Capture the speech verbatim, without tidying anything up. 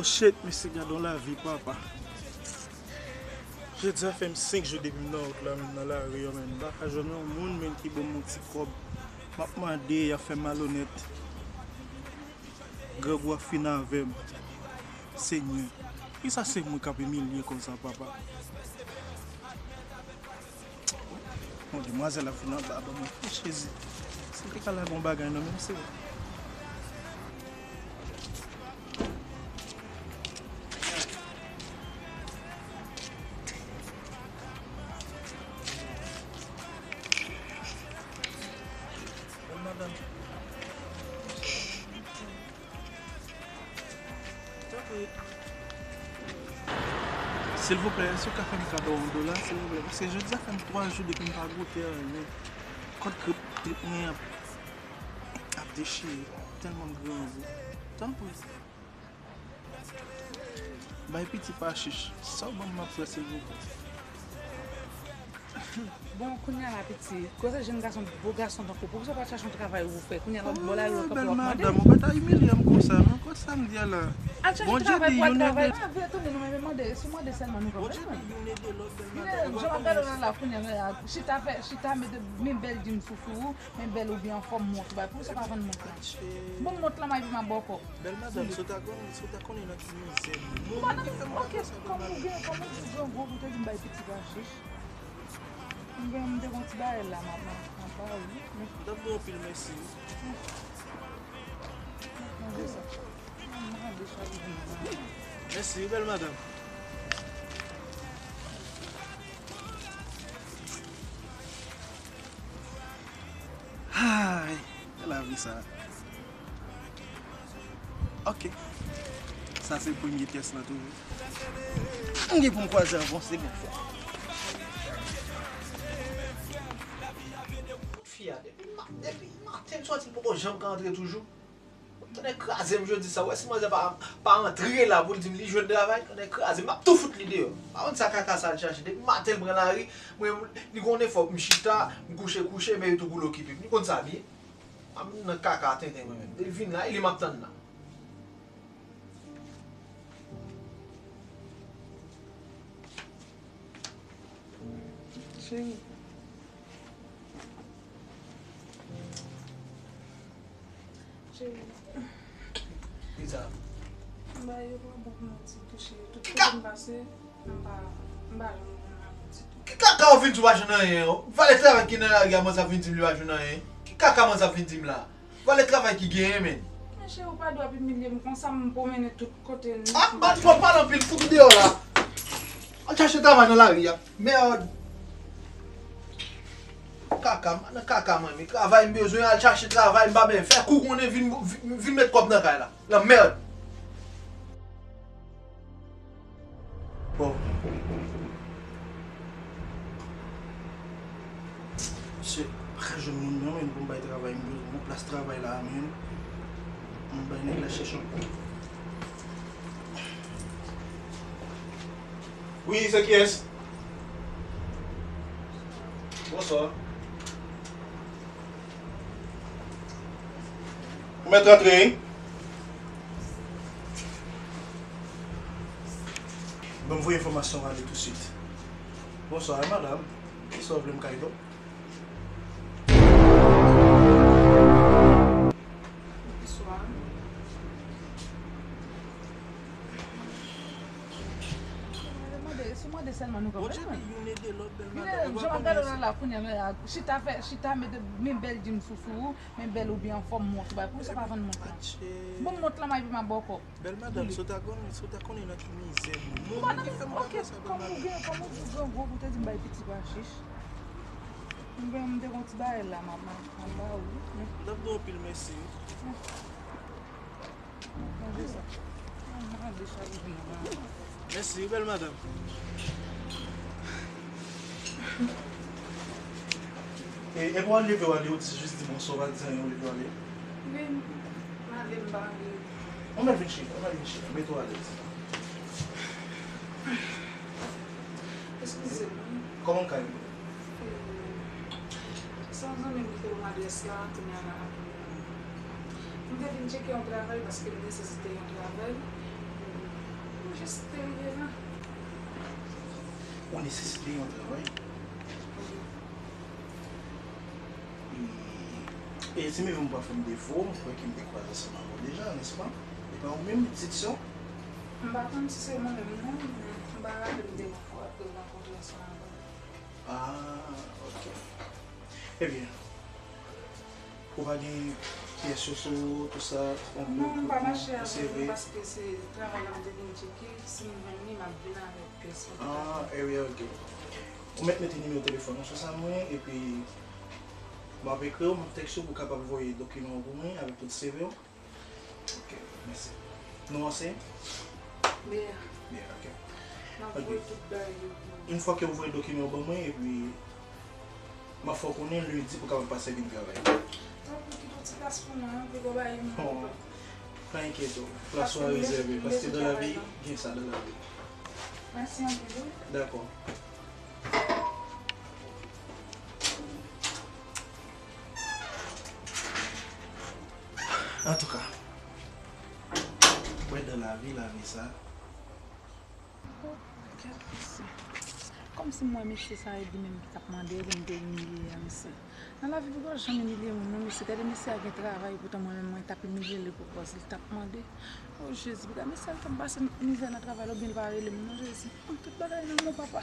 Oh shit, mesye, gad on lavi, papa. Jodi a fè m senk jou depi m nan wout la, m nan lari a, menn. M pa ka jwenn yon moun, menn, ki ban m yon ti kòb. M ap mande, y ap fè m malonèt. Grangou ap fin avè m. Senyè, kisa se mwen k ap imilye konsa, papa? Bon, demwazèl ap vin anba, ban mwen. Jezi, si l te ka lage yon bagay nan men m, se. Silvouplè, èske w ka fè m kado yon dola, silvouplè? Paske jodi a fè m twa jou depi m pa goute anyen. Kòd grip, grip mwen ap, ap dechire. Tèlman m grangou. Tanpri. Bay piti pa chich. Sa w ban m, m ap pran, silvouplè. Bon, kounye a la, piti, kote jèn gason, bo gason tankou w, poukisa w pa t chache yon travay ou fè? Kounye a, lòt bò la, lòt bò ap mande. Oh, bèl madanm, ou pa ta imilye m konsa, non? Kot sa m di a la? Al chache travay pou al travay. Bon, Djeni, youn ede. Mande, si w mande sèlman, nou konprann. Bon, Djeni, youn ede lòt, bèl madanm, ou pa konprann. Jan m ap gade w la, la, kounye a, chita fè, chita mete, men bèl jeans ou sou ou, men bèl ou byen anfòm, mont ou bay. Poukisa w pa vann mont lan? Bon, mont lan, m ap ba w kòb. Bèl madanm, si w ta konnen, si w ta konnen nan ki mizè m ye. Bon, madanm, oke, kòm ou gen, kòm ou di grangou, ou te di m bay piti pa chich. M gen, m te gon ti bagay la, m ap, m ap, m ap ba ou li. M t ap di w anpil mèsi, wi. Manje sa. M manje sa pou vin nan. Mèsi, wi, bèl madanm. Ay, lavi sa. Ok. Sa se premye tès lan toujou. M gen pou m kwaze avan, se bon fwa. Fi a, depi ma-, depi maten m sòti, l poko janm ka antre toujou. Tonnè kraze m jodi sa, w wè si manzè pa, pa antre la pou l di m li jwenn travay, tonnè kraze m, m ap tou fout li deyò. Pa konn sa kaka sa al chache, depi maten l pran lari, mwen, li konnen fòk m chita, m kouche kouche, men yo tou pou l okipe m. Li konn sa byen. A m nan kaka tenten mwen menm. Depi l vin la, e li m ap tann la. Cheri. Cheri. Kisa? M ba yo pran bon pou mwen ditou, cheri. Tout kote m pase, m pa, m pa janm konn lakou ditou. Ki kaka w vin di w pa jwenn anyen? Valè travay ki nan lari a, manzè ap vin di m li pa jwenn anyen. Ki kaka manzè ap vin di m la? Valè travay ki genyen, menn. Men cheri, ou pa dwe ap imilye m konsa, m pwomennen tout kote. Ah, m pa twò pale anpil, fout m deyò la. Al chache travay nan lari a. Mèd. Kaka, m nan kaka mwen, men travay m bezwen, al chache travay, m pa bezwen fè kou konnen vin, vin, vin met kòb nan kay la. Lanmèd. Bon. Mesye, pa ka jwenn moun non, menn, pou m bay travay, m bezwen yon plas travay la, menn. M bay nèg la chèche yon. Wi, se kiyès? Bonswa. Ou mèt rantre, wi. Ban m voye enfòmasyon ale tousuit. Bonswa, madanm. Kisa w vle m kay do? Bonswa. Mande, si w mande sèlman nou konprann. Bon, Djeni, youn ede lòt, bèl madanm, ou pa konnen sa. Jan m ap gade w la, la, kounye a, men, a, chita fè, chita mete, men bèl jeans ou sou ou, men bèl ou byen anfòm, mont ou bay. Poukisa w pa vann mont lan? Bon, mont lan, m ap ba w kòb. Bèl madanm, si w ta konnen, si w ta konnen nan ki mizè m ye. Bon, madanm, oke, kòm ou gen, kòm ou di grangou, ou te di m bay piti pa chich. M gen, m te gon ti bagay la, m ap, m ap, m ap ba ou li. M t ap di w anpil mèsi, wi. Manje sa. Manje sa pou vin nan. Mèsi, bèl madanm. E, e pou w leve w ale, ou di, jis di bonswa, w pa di anyen, ou leve w ale. Wi, m ale, m pa anvi. Anmèl vin chita, anmèl vin chita, mete w alèz. Eskize m. Kòman w ka ede? Se yon zanmi m ki te ban m adrès la, kounye a la, m te vin tcheke yon travay paske m nesesite yon travay. Mwen jis te rive la. Ou nesesite yon travay. E, e si mwen menm pa fè m defo, mwen kwè ke m te kwaze ansanm avè w deja, nèspa? E pa ou menm, pitit sè w? M pa konn si se mwen menm non, m pa raple m te gen fwa ke m rankontre ansanm avè w. Ah, ok. Ebyen, ou pa gen pyès yo sou ou, tout sa, Non, m pa mache avè yo paske se travay la m te vin tcheke. Si m jwenn li, m ap vin avèk pyès yo. Ah, ebyen, ok. Ou mèt mete nimewo telefòn ou sou sa mwen, epi m ap ekri w, m ap tèks ou pou w kapab voye dokiman w pou mwen avèk tout C V w. Ok, mèsi. Non an se? Bea. Bea, ok. M ap voye tout bagay yo pou ou. Yon fwa ke ou voye dokiman w ban mwen, epi m ap fè w konnen lendi pou w kapab pase vin travay. Tanpri, kite yon ti plas pou mwen, anpil ou bay mwen. Pa enkyete w, plas ou a rezève, paske dans la vie, gen sa dans la vie. Mèsi anpil, wi. Dakò. Antouka, wè dans la vie, lavi sa. Kèt mesye. Kòmsi m wè mesye sa e li menm ki t ap mande pou m te imilye a, mesye. Nan lavi, piga w janm imilye moun, non, mesye. Gade mesye a gen travay, poutan mwen menm, mwen t ap imilye li pou kòz li t ap mande. O Jezi, piga mesye a l t ap pase mizè nan travay la, oubyen li pa rele m, non, Jezi. Tout bagay nan men w, papa.